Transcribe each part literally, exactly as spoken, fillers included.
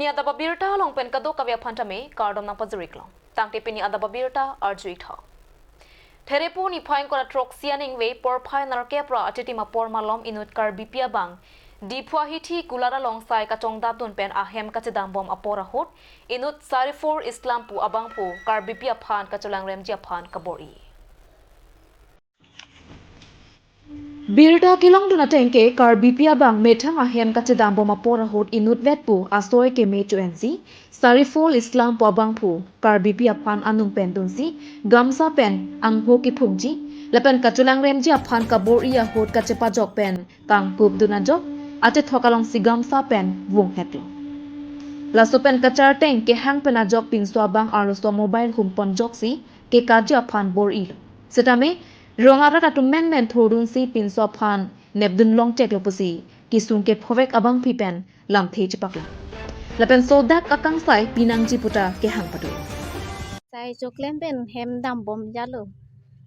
Adap abirta along pen kadokave aphan tame kardom nangpajir-ik long. Tangte pini adap abirta arju-ik tha. Therepo niphai ingkoi ra throksi aningve porphai nerkep ra achitim apor malom inut Karbipi abang Diphu ahithi kulat along sai kachongdatdun pen ahem kachedambom apor ahut inut Sariful Islam pu abangphu Karbipi aphan kacholangremji aphan kabor-i. Birta kelongdun ateng ke Karbipi abang methang ahem kachedambom apor ahut inutvet pu asoi keme cho-ensi Sariful Islam pu abangphu Karbipi aphan anung pen dunsi gamsa pen angho kephungji lapen kacholangremji aphan kabor-i ahut kachepajok pen kangkupdun ajok achethok alongsi gamsa pen vunghetlo. Laso pen kacharteng kehang pen ajok pinso abang arloso mobile humpon ajoksi kekaji aphan bor-ilo. Setame rong arat atum menmen thurdunsi pinso aphan nepdun longcheklo pusi kesung kephovek abangpi pen lamthe chepaklang. Lapen sodak akangsai pinangji puta kehang pado. Sai choklem pen hem dambom jalo.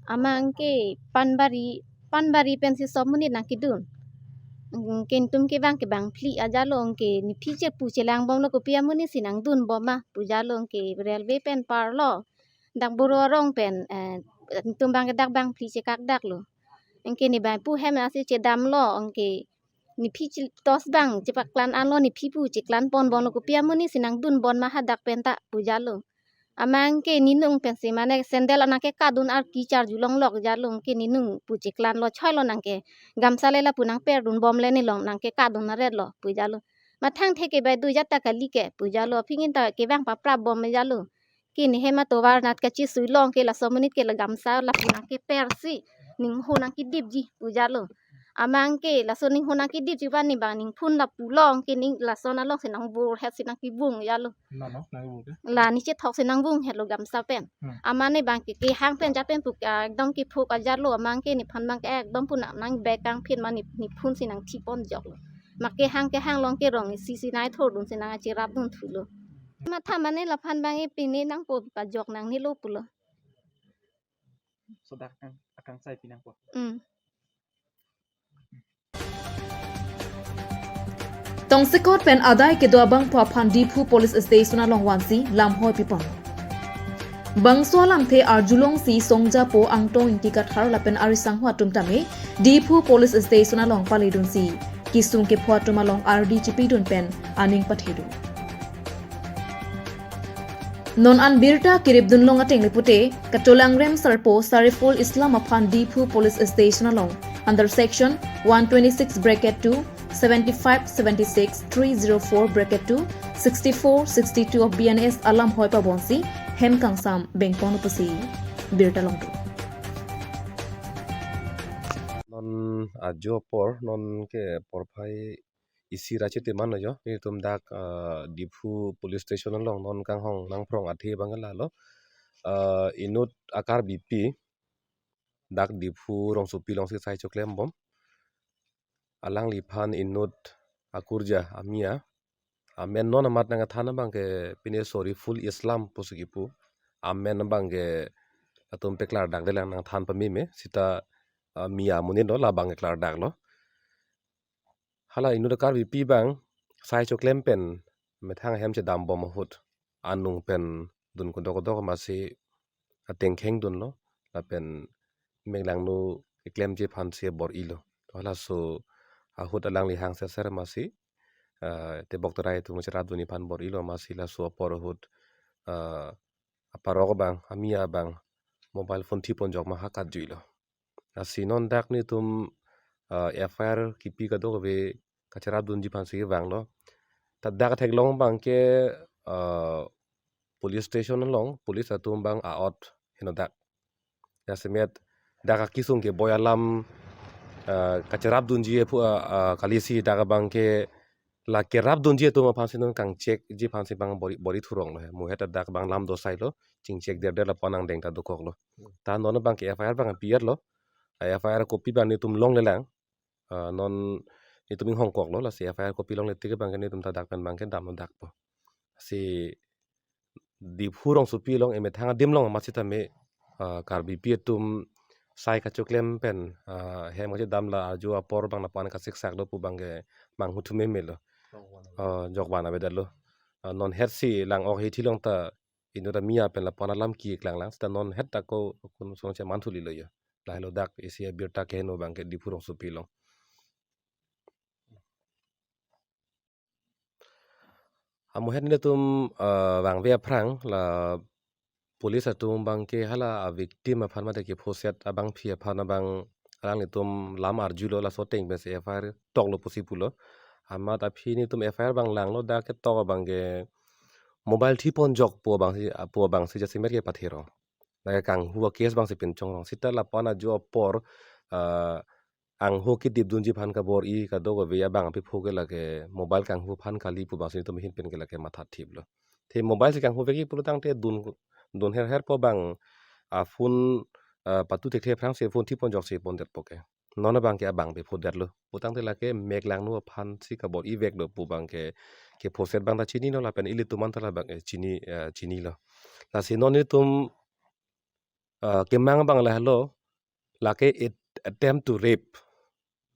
Amang ke Panbari, Panbari pensi som monit nangkedun. Anke netum ke bang ke bangphli ajalo, anke nephi chepu chelangbomlo, kopi amonit si nangdunbom ma pu jalo, anke railway pen parlo. Dak Boro arong pen, eh, netum bang ke dak bangphli chekakdaklo. Anke ne bangphu hem asi chedamlo, anke nephi chi-, tos bang chepaklan anlo, nephi pu cheklanponbomlo, kopi amonit si nangdunbom ma hadak pen ta pu jalo. Amang ke nenung pensi mane sandal nangkekadun arki charjulong lok jalo, anke nenung pu cheklanlo, choilo nangke gamsa le lapu nangperdunbom le nelong nangkekadun aretlo pu jalo. Mathang theke bai dujat ta kali ke pu jalo, aphi ingin ta kevang paprapbom jalo. Ke ne hem atovar nat kachesui long ke laso monit ke la gamsa lapu nangkepersi ningho nangkedipji pu jalo. Amang ke laso ningho nangkedipji pu ne bang ningphun lapu long ke ning lason alongsi nangborhetsi nangkevung jalo. Nano, nangkevung ke? La ne chethok si nangvunghetlo gamsa pen. Hmm. Amang ne bang ke kehang pen jat pen pu, ah, ekdom kephuk ajatlo, amang ke nephan bang ke ekdom pu nang nang bek kangphin ma ne nephun si nangthipon joklo. Ma kehang kehang long ke rong isi si nai thurdunsi nangcherapdun thulo. Matha mane laphan bang e pine nangpo pajok nangnelo pulo. Sodak akang, akangsai pinangpo. Mm. Tongsekot pen adai kedo abangphu aphan Diphu Police Station along vansi lamhoi pipon. Bangso alamthe arjulongsi Songjapo Angtong Ingti Kathar lapen arisangho atum tame Diphu Police Station along paledunsi kesung kepho atum along ardi chipidun pen aning pathedun. Non an birta kiripdun long ateng le pute, kacholangrem sarpo Sariful Islam aphan Diphu Police Station along under section one twenty-six bracket two, seventy-five, seventy-six, three zero four bracket two, sixty-four, sixty-two of B N S alamhoi pabonsi hem kangsam bengpon pusi birta longdun. Non ajo apor, non ke porphai isi ra achitim anlo jo, netum dak, ah, Diphu Police Station along non kanghong nangphrong athe bang lalo. Ah, inut a-Karbipi dak Diphu rongsopi alongsi sai choklembom. Alangliphan inut akurja amia. Amen non amat nangthan abang ke pine Sariful Islam pusi kipu. Amen abang ke atum peklardakdelang, nangthan pameme. Sita, ah, mia amonit lo, labang ke klardaklo. Hala inut a-Karbipi abang sai choklem pen methang ahem chedambom ahut anung pen dun kodok kodok amatsi atengkheng dunlo lapen meklangno keklemji aphansi bor-ilo. Halaso ahut alangli hang serser amatsi, eh, tebok terai atum cherapdunji aphan bor-ilo amatsi laso apor ahut, eh, aparok abang, amia abang mobile phone thipon jok ma ha katjuilo. Lasi non dak netum, eh, F I R kipi kadokave kacherapdunji aphansi vanglo. Ta dak theklong abang ke, eh, police station along police atum abang a-ot heno dak. Jasemet dak akesung keboi alam, eh, kacherapdunji aphu, eh, eh, kalisi dak abang ke la kerapdunji atum aphansi non kangchekji aphansi abang bor-i, bor-i thurong lo he. Muhet dak abang lam dosailo, chingchek derder lapu anang deng ta dokoklo. Ta non abang ke F I R abang pi-etlo. F I R copy abang netum longlelang. Ah, non netum inghongkoklo, lasi F I R copy longle tik abang ke netum ta dak pen abang ke damlo dakpo. Si Diphu rongsopi along emethang adim along amat sitame, ah, Karbipi atum sai kachoklem pen, ah, hem kachedam la arju apor abang lapu-an kasiksak do pu abang ke manghu thu memelo. Ah, jokvan avedetlo. ah, non het si lang-ok hithi along ta inut ami apen lapu-an alam keklanglang, seta non het ta ko kun song che manthu lilo yo. Lahelo dak isi abirta keheno abang ke Diphu rongsopi along. Amohet nelitum, eh, vangve aphrang la police atum abang ke hala a victim aphan mate kephoset abangpi aphan abang alanglitum lam arjulo, laso ateng pensi F I R toklo pusi pulo. Amat aphi nelitum F I R abang langlo, dak ketok abang ke mobile thi ponjok pu abangsi, pu abangsi jasemet kepathero. Lake kanghu a case abangsi pinchongrong. Seta lapu-an ajo apor, ah, angho kedip dunji aphan kabor-i kadokave abang aphi pho ke lake mobile kanghu aphan kali pu abangsi nelitum ahin pen ke lake mathathiplo. Te mobile si kanghu vekji pulo tangte dun, dun herher po abang a phone, ah, patu thekthe aphrangsi phone thi ponjok si pondetpo ke. Non abang ke abang aphi phodetlo. Pu tangte lake meklangno aphansi kabor-i veklo pu abang ke, kephoset abang ta chinilo lapen ilitum an ta labang, eh, chini, eh, chinilo. Lasi non nelitum, eh, kemang abang lahelo, lake it attempt to rape.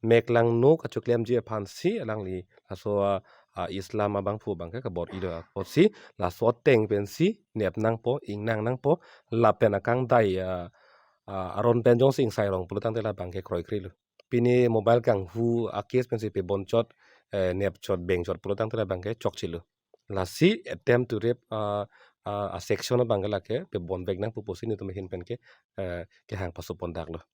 Meklangno kachoklemji aphansi alangli laso, ah, ah, Islam abangphu abang ke kabor-ilo apotsi laso ateng pensi nep nangpo, ingnang nangpo, lapen akangdai, ah, ah, aron pen jongsi ingsai rong pulo tangte labang ke kroikrelo. Pini mobile kanghu a case pensi pebonchot, eh, nepchot bengchot pulo tangte labang ke chokchelo. Lasi attempt to rape, ah, ah, a section abang ke lake pebon vek nangpo pusi nelitum ahin pen ke, eh, kehang paso pondaklo.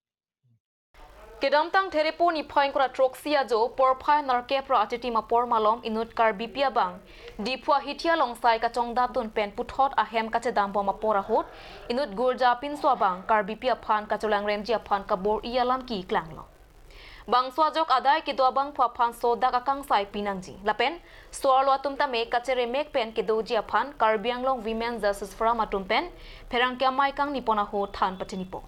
Kedamtang Therepo niphai ingkoi ra throksi ajo porphai nerkep ra achitim apor malom inut Karbipi abang Diphu ahithi along sai kachongdap dun pen puthot ahem kachedambom apor ahut inut girja pinso abang Karbipi aphan kacholangremji aphan kabor-i alam keklanglo. Bangso ajok adai kedo abangphu aphan sodak akangsai pinangji. Lapen so-arlo atum tame kacheremek pen kedoji aphan Karbi Anglong Women Justice Forum atum pen pherangke amei kangni pon ahut than pachinipo.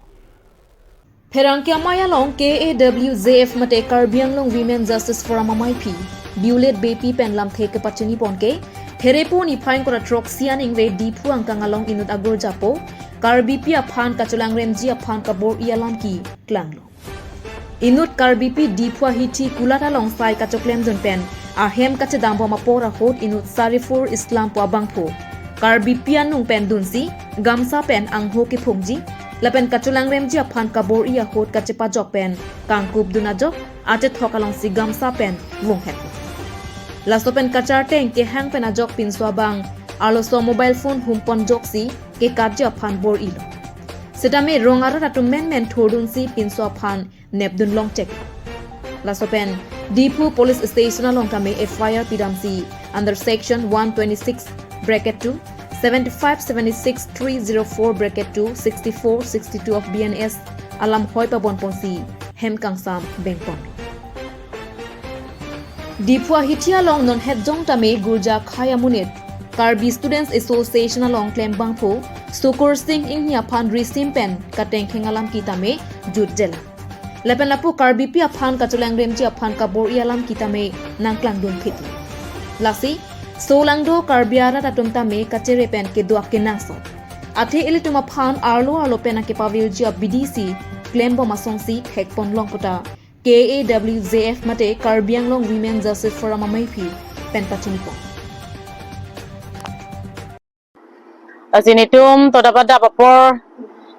Pherangke amei along K A W J F mate Karbi Anglong Women Justice Forum ameiphi Violet Beypi pen lamthe kepachini pon ke, Therepo niphai ingkoi ra throksi aningve Diphu angkang along inut agirja apo Karbipi aphan kacholangremji aphan kabor-i alam keklanglo. Inut Karbipi Diphu ahithi kulat along sai kachoklem dun pen ahem kachedambom apor ahut inut Sariful Islam pu abangphu Karbipi anung pen dunsi gamsa pen angho kephungji lapen kacholangremji aphan kabor-i ahut kachepajok pen kangkup dun ajok achethok alongsi gamsa pen vunghet. Laso pen kacharteng kehang pen ajok pinso abang arloso mobile phone hum ponjoksi kekapji aphan bor-ilo. Setame rong arat atum menmen thurdunsi pinso aphan nepdun longchek. Laso pen Diphu Police Station along tame F I R pidamsi under section one twenty-six bracket two, seventy-five seventy-six three zero four bracket two, sixty-four sixty-two of B N S alam hoi pabon ponsi hem kangsam bengpon. Diphu ahithi along non het jong tame girja akhai amonit Karbi Students Association along klembangphu Sukur Singh Inghi aphan risim pen katengkheng alam ke tame jutjelang. Lapen lapu Karbipi aphan kacholangremji aphan kabor-i alam ke tame nangklangdun phit. Lasi, solangdo Karbi arat atum tame kachere pen kedo akenangsot. Athe ilitum aphan arlo arlo pen akepavirji abidi si klembom asonsi thekpon long puta K A W J F mate Karbi Anglong Women Justice Forum ameiphi pen pachini pon. Lasi nelitum to dapat dapat apor,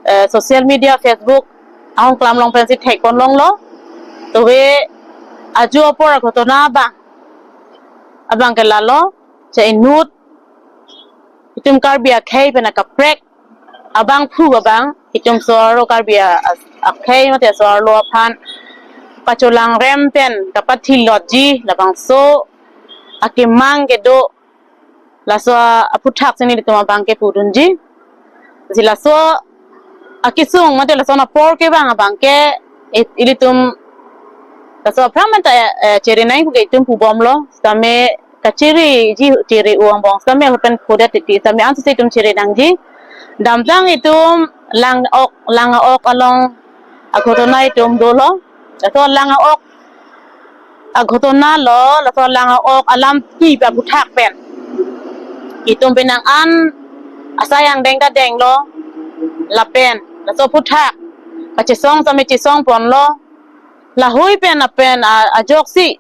eh, social media, Facebook ahong klam long pensi thekpon longlo. Tobe ajo apor aghotona abang, abang ke lalo, che inut itum Karbi akhei pen akaprek abangphu abang itum so-arlo Karbi a-, a-, akhei mate so-arlo aphan kacholangrem pen kapathilotji labangso akemang kedo laso aphuthak si nelitum abang ke pudunji. Si laso akesung mate laso apor ke abang abang ke i-, ilitum laso aphrang mate, eh, chere nangji pu ke itum pubomlo. Setame kachereji, chere-o angbong setame lapen phodet titi setame ansose itum chere nangji. Damtang itum Lang-ok, Lang-ok along aghotona itum dolo. Laso Lang-ok aghotona lo, laso Lang-ok alam kepi aphuthak pen itum penang an asai angdeng ta denglo, lapen laso aphuthak kachesong setame chesong ponlo. Lahui pen apen a-, ajoksi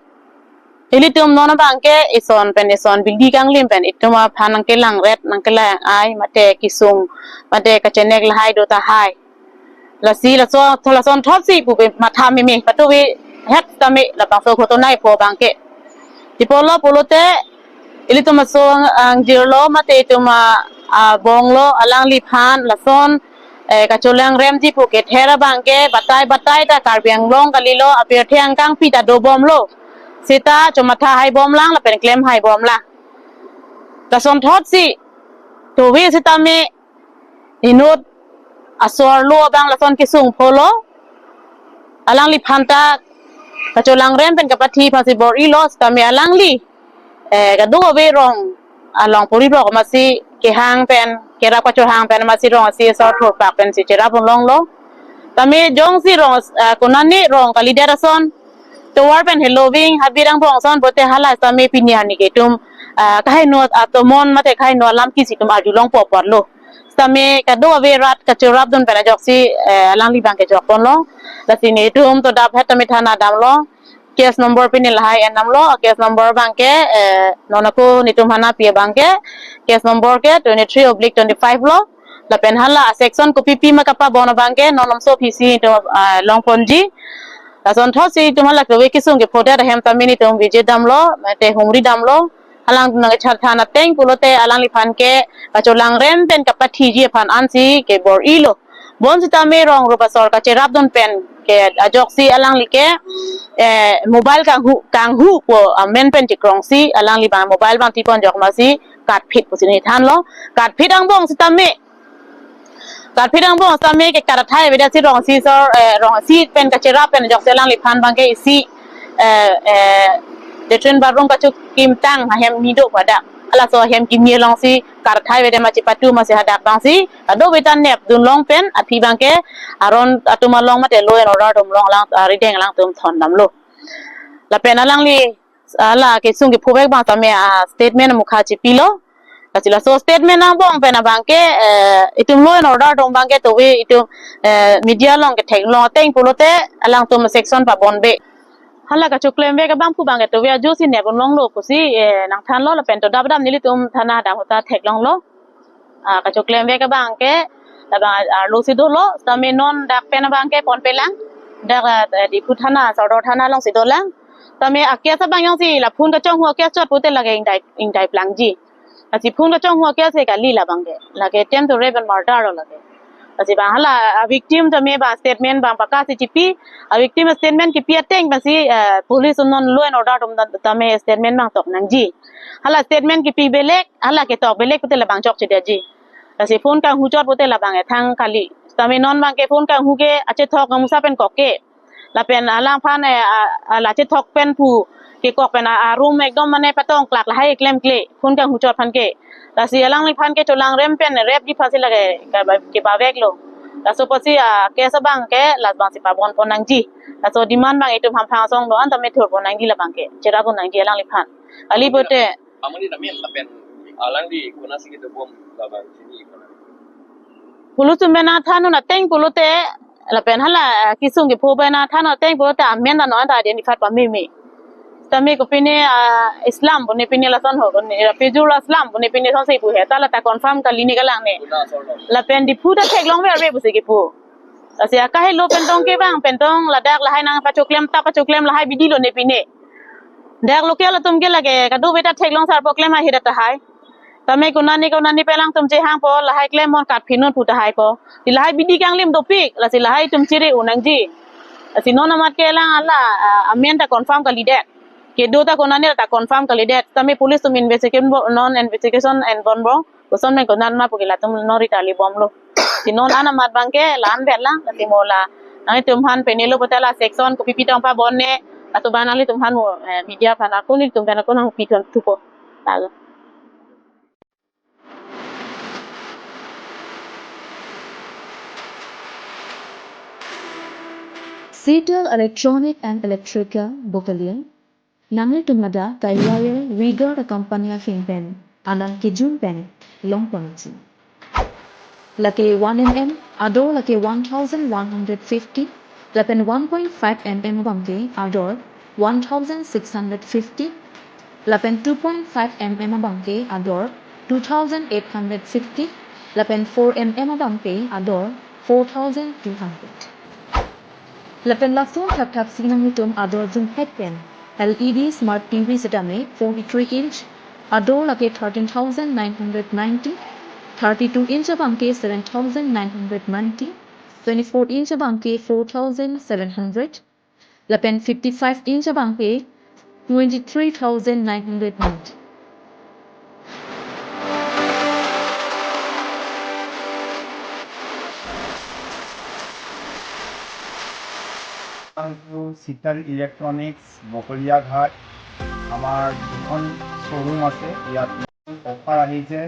Ilitum non abangke ison pen ison bildi kanglim pen itum aphan nangkelangret, nangkelang-ai, mate kesung, mate kachenek lahai do tahai. Lasi laso, lason thotsi pupe matha meme, patuve het tame labangso ghotona ipho abangke. Tipolo pulote, ilitum aso ang, angjirlo mate itum a, abonglo alangliphan lason, eh, kacholangremji pu kether abangke batai batai ta Karbi Anglong kalilo, apirthe angkangpi ta dobomlo. Seta chomatha haibomlang lapen klemhaibomlang. Lason thotsi, tuve sitame inut aso arlo abang lason kesung pholo, alangliphan ta kacholangrem pen kapathi aphansi bor-ilo, sitame alangli, eh, kadokave rong along pori rok masi kehang pen, kerap kachohang pen masi rong asi asor thurpak pensi cherap unlonglo. Tame jongsi rong, ah, konane rong kalidet ason, tovar pen heloving, habit angbong ason, bote hala sitame pini arni ke itum, ah, kaheno atomon mate kaheno alam kisi itum arjulongpo apotlo. Sitame kadokave rat kacherapdun pen ajoksi, eh, alangli abangke jokponlo. Lasi netum to dap het tame thana damlo. Case number pini lahai endamlo, case number abangke, eh, non ako netum thana pi abangke, case number ke twenty-three oblique twenty-five lo. Lapen hala section kopipi ma kapabon abangke non lamso aphi si netum, ah, longponji. Lason thotsi itum hala kove kesung kephodet ahem tame netum visit damlo, mate humri damlo. Alang nangkacharthan ateng pulote alangliphan ke kacholangrem pen kapathiji aphan ansi kebor-ilo. Bonsitame rong rup asor kacherapdun pen ke ajoksi alangli ke, eh, mobile kanghu, kanghupo amen pen chekrongsi alangli abang mobile abang tipon jok masi katphit pusi nangthanlo. Katphit angbong sitame, katphit angbong sitame ke kat athai avedet si rong asi asor, eh, rong asi pen kacherap pen ajoksi alangliphan abangke isi, eh, eh, latrine bathroom kachokimtang ahem nido pada. Halaso ahem kimi alongsi kat athai avedet ma chepatu masi hadak abangsi kadokave ta nepdunlong pen aphi abangke aron atum along mate law and order atum along alang, ah, rideng alangtum thondamlo. Lapen alangli, ah, hala kesung kephovek abang tame, ah, statement mukha chepilo. Lasi laso statement angbong pen abangke, eh, itum law and order atum abangke tuve itum, eh, media along ketheklong ateng pulote alangtum section pabonbe. Hala kachoklemvek abang pu abangke tuve ajoksi nep unlonglo pusi, eh, nangthanlo lapen to dap dam nelitum thana dam ahut ta theklonglo. Ah, kachoklemvek abangke labang arlo si dolo, sitame non dak pen abangke ponpelang, dak, eh, Diphu thana, Sordar thana alongsi dolang. Sitame a-case abang jongsi la phone kachonghu a-case chot pute lake ingdai, ingdaiplangji. Lasi phone kachonghu a-case ke kali labangke. Lake attempt to rape and murder lo lake. Lasi abang hala, ah, victim tame abang statement abang pakasi chipi, ah, victim statement kipi ateng pensi, eh, police non law and order atum ta-, tame statement abang tok nangji. Hala statement kipi belek, hala ketok belek pute labang chokchedetji. Lasi phone kanghu chot pute labang ethang kali. Tame non abangke phone kanghu ke achethok amusa pen kok ke. Lapen alangphan, eh, a, a, la chethok pen pu kekok pen a, a room ekdom mane patongklak lahai klemkle phone kanghu chot aphan ke. Lasi alangliphan ke cholangrem pen rapji aphansi lake keba, kebaveklo. Laso apotsi a-case abangke labangsi pabonpon nangji. Laso demand abang itum hamphang asong do-an tame thurpon nangji labangke. Cherapdun nangji alangliphan. Kali pute. Amonit amen lapen alangli konatsi kedobom labang chini konat. Police atum pen nangthan un ateng pulote lapen hala, ah, kesung kepho pen nangthan un ateng pulote amen ta non ta identify pameme. Tame kopine, ah, Islam pune pine lason ho, pune, ah, Pijul Aslam pune pine sonsi pu he, ta la ta confirm kali ne kalang ne. Kuna asor lo. Lapen Diphu ta theklongverve pusi kepu. Lasi akahelo pen tong kevang pen tong ladak lahai nangpachoklem ta pachoklem lahai bidi lo ne pine. Dak local atum ke lake kadokave ta theklong sarpo klem ahe dak tahai. Tame konane konane pen alangtum chehangpo, lahai klem mon katphinun pu tahaipo. Ti lahai bidi kanglim dopik, lasi lahai itum chere un nangji. Lasi non amat ke lang hala, ah, amen ta confirm kalidet. Kedo ta konane ta confirm kalidet. Tame police atum investigation bo, non investigation enbomlo. Koson pen konat ma pu ke latum non rita libomlo. Ti non an amat abangke la-an vet lang, lasi mo la nanglitum aphan penelo pute la section kopipi tong pabonne, laso abang nanglitum aphan mo, eh, media aphan ako nelitum pen ako nangpithupo. Lalu. Setal Electronic and Electrical Battalion, nanglitum ladak kaiwai rigor company ahin pen alang kejun pen longponji. Lake one M M ador lake one thousand one hundred fifty, lapen one point five M M abangke ador one thousand six hundred fifty, Lapen two point five M M abangke ador two thousand eight hundred fifty. Lapen four M M abangke ador four thousand two hundred. Lapen lason thakthak si nanglitum ador jumhek pen L E D smart T V setame forty-three inch, ador lake thirteen thousand nine hundred ninety, thirty-two inch abangke seven thousand nine hundred ninety, twenty-four inch abangke four thousand seven hundred, lapen fifty-five inch abangke twenty-three thousand nine hundred ninety. শীতল ইলেকট্ৰনিক্স, বকলীয়া ঘাট, আমাৰ দুখন শ্ব'ৰুম আছে। ইয়াত অফাৰ আহিছে।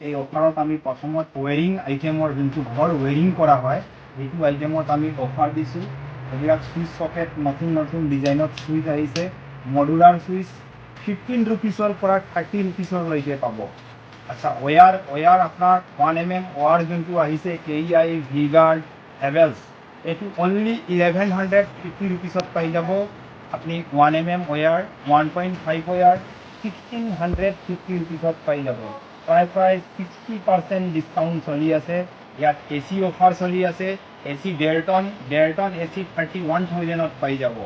এই অফাৰত আমি প্ৰথমত ৱেৰিং আইটেমৰ, যোনটো ঘৰ ৱেৰিং কৰা হয়, সেইটো আইটেমত আমি অফাৰ দিছোঁ। এইবিলাক ছুইচ চকেট, নতুন নতুন ডিজাইনত ছুইচ আহিছে। মডুলাৰ ছুইচ ফিফটিন ৰুপিছৰ পৰা থাৰ্টি ৰুপিছৰলৈকে পাব। আচ্ছা, ৱেয়াৰ, ৱেয়াৰ আপোনাৰ ওৱান এম এম ৱেয়াৰ যোনটো আহিছে, K E I, V Guard, Havells, এইটো অনলি ইলেভেন হাণ্ড্ৰেড ফিফটি ৰুপিছত পাই যাব। আপুনি one M M wire, one point five wire sixteen hundred fifty ৰুপিছত পাই যাব। প্ৰায় প্ৰায় ছিক্সটি পাৰ্চেণ্ট ডিছকাউণ্ট চলি আছে। ইয়াত এ চি অফাৰ চলি আছে। এ চি ডেৰ টন, ডেৰ ton A C thirty one থাউজেণ্ডত পাই যাব।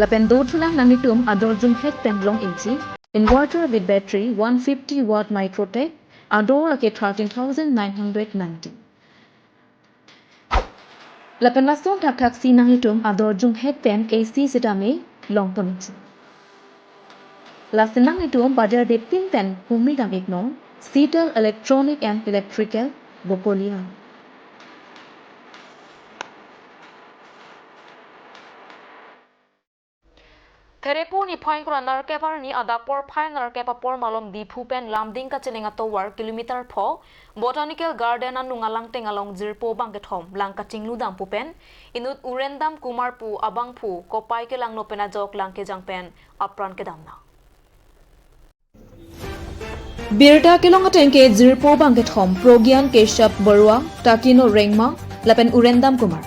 Lapen dothulang nanglitum ador jumhek pen long inchi inverter with battery one fifty watt Microtech, ador lake thirteen thousand nine hundred ninety. Lapen lason thakthak si nanglitum ador jumhek pen A C setame longpon inchi. Lasi nanglitum bajar depin pen humi dam iknon, Sital Electronic and Electrical, Bokolia. Therepu niphai ingkoi ra nerkep arni adap porphai nerkep apor malom Diphu pen Lumding kacheleng atovar kilometer pho Botanical Garden anung alangteng along jirpo bangkethom lang kachinglu dam pu pen inut Urendam Kumar pu abangphu kopai kelangno pen ajok lang kejang pen apran kedam nang. Birta kelong ateng ke jirpo bangkethom Progyan Keshav Barua, Takino Rengma, lapen Urendam Kumar.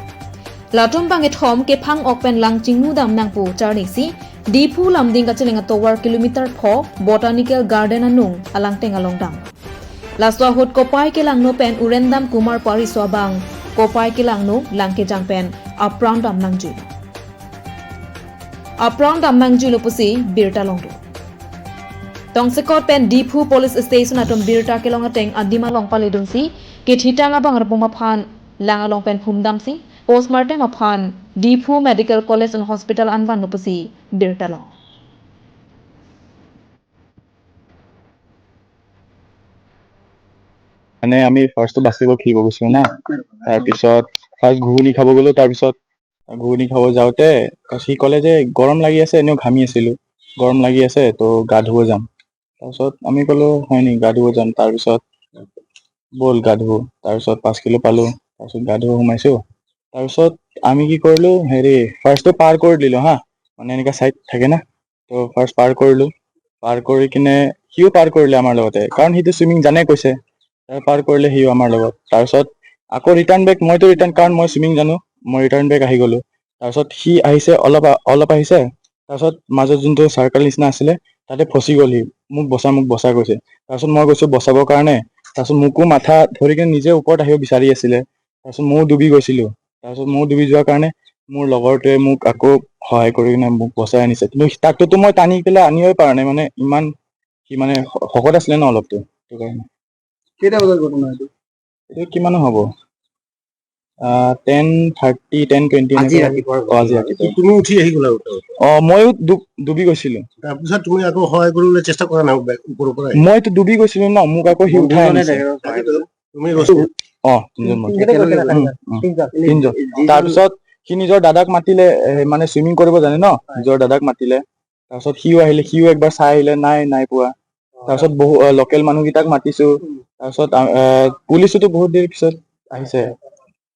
Latum bangkethom kephang ok pen lang chinglu dam nang pu charli si Diphu Lumding kacheleng atovar kilometer pho Botanical Garden anung alangteng along dam. Laso ahut kopai kelangno pen Urendam Kumar pariso abang kopai kelangno lang kejang pen apran dam nangji. Apran dam nangji lo pusi birta longdun. Tongsekot pen Diphu Police Station atum birta kelong ateng adim along paledunsi kethitang abang arpum aphan lang along pen humdamsi postmortem aphan Diphu Medical College and Hospital anvan lo pusi birta long. মানে আমি ফাৰ্ষ্টটো বাচিব খেলিব গৈছিলোঁ না। তাৰপিছত ফাৰ্ষ্ট ঘুগুনি খাব গ'লোঁ, তাৰপিছত ঘুগুনি খাব যাওঁতে সি ক'লে যে গৰম লাগি আছে, এনেও ঘামি আছিলোঁ, গৰম লাগি আছে, তো গা ধুব যাম। তাৰপিছত আমি ক'লোঁ, "হয় নেকি, গা ধুব যাম।" তাৰপিছত ব'ল গা ধুব। তাৰপিছত পাঁচ কিলো পালোঁ, তাৰপিছত গা ধুব সোমাইছোঁ। তাৰপিছত আমি কি কৰিলোঁ, হেৰি, ফাৰ্ষ্টটো পাৰ কৰি দিলোঁ হা, মানে এনেকুৱা ছাইড থাকে না, তো ফাৰ্ষ্ট পাৰ কৰিলোঁ। পাৰ কৰি কিনে সিও পাৰ কৰিলে আমাৰ লগতে, কাৰণ সিটো ছুইমিং জানে কৈছে। তাৰ পাৰ কৰিলে সিও আমাৰ লগত। তাৰপিছত আকৌ ৰিটাৰ্ণ বেক, মইতো ৰিটাৰ্ণ, কাৰণ মই ছুইমিং জানো, মই ৰিটাৰ্ণ বেক আহি গ'লো। তাৰপিছত সি আহিছে, অলপ আ-, অলপ আহিছে, তাৰপিছত মাজত যোনটো চাৰ্কল নিচিনা আছিলে, তাতে ফচি গ'ল সি। "মোক বচা, মোক বচা," কৈছে। তাৰপিছত মই কৈছোঁ বচাবৰ কাৰণে, তাৰপিছত মোকো মাথা ধৰি কিনে নিজে ওপৰত আহিব বিচাৰি আছিলে। তাৰপিছত ময়ো ডুবি গৈছিলোঁ। তাৰপিছত ময়ো ডুবি যোৱাৰ কাৰণে মোৰ লগৰটোৱে মোক আকৌ সহায় কৰি কিনে মোক বচাই আনিছে। কিন্তু তাকটোতো মই টানি পেলাই আনিবই পৰা নাই, মানে ইমান সি মানে শ-, শকত আছিলে ন অলপতো, সেইটো কাৰণে। কেইটা বজাত ঘটনা এইটো? এইটো কিমানো হ'ব? আহ, টেন থাৰ্টি, টেন টুৱেণ্টি আজি এনেকুৱা। ৰাতিপুৱাৰ অ, আজি ঘটনা। ৰাতিপুৱা। তুমি উঠি আহি গ'লা ওপৰত? অ, ময়ো ডুব-, ডুবি গৈছিলোঁ। তাৰপিছত তুমি আকৌ সহায় কৰিবলৈ চেষ্টা কৰা নাই বে-, ওপৰৰ পৰা? মইতো ডুবি গৈছিলোঁ ন, মোক আকৌ সি উঠাই বন্ধুজনে আনিছে। তেখেতক সহায় কৰিলে? তুমি গৈছিলা? অ, তিনিজন মান। কেতিয়ালৈকে উম, উম। তিনিজন। তিনিজন। যিজন তাৰপিছত সি নিজৰ দাদাক মাতিলে, এ, মানে ছুইমিং কৰিব জানে ন, হয়। নিজৰ দাদাক মাতিলে। তাৰপিছত সিও আহিলে, সিও একবাৰ চাই আহিলে, নাই, নাই পোৱা। অ। তাৰপিছত বহু, আ, লোকেল মানুহকেইটাক মাতিছোঁ। উম। তাৰপিছত, আ, আ, পুলিচোতো বহুত দেৰি পিছত আহিছে।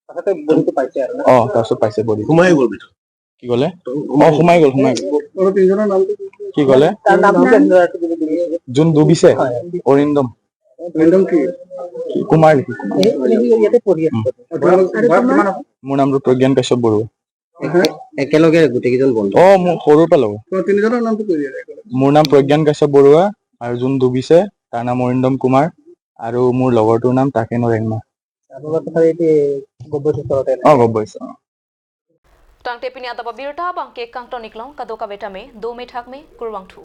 আচলতে বডিটো পাইছে আৰু ন? অ, তাৰপিছত পাইছে বডি। সোমাই গ'ল ভিতৰত? কি ক'লে? সোমাই অ, সোমাই গ'ল, সোমাই গ'ল। আৰু তিনিজনৰ নামটো কি? কি ক'লে? তাৰ নামটো কি আছিলে? যোন ডুবিছে? হয়। অৰিন্দম। অৰিন্দম কি? কি, কুমাৰ লিখি, কুমাৰ। এই, এই, ইয়াতে পঢ়ি আছে। উম। আৰু তোমাৰ, তোমাৰ কিমান হ'ব? মোৰ নামটো প্ৰজ্ঞান কাশ্যপ বৰুৱা। হা? একেলগে গোটেইকেইজন বন্ধু? অ, মোৰ সৰুৰ পৰা লগৰ। তো তিনিজনৰ নামটো কৈ দিয়া যায়। মোৰ নাম প্ৰজ্ঞান কাশ্যপ বৰুৱা, আৰু যোন ডুবিছে তাৰ নাম অৰিন্দম কুমাৰ, আৰু মোৰ লগৰটোৰ নাম তাকেন ৰেংমা। আপোনালোকে খালি এতিয়া গব্বৈছ ওচৰতে নে? অ, গব্বৈছ। অ। Tangte pini adap abirta abangke kangton-iklong, kadokave tame dome thakme, kurvangthu.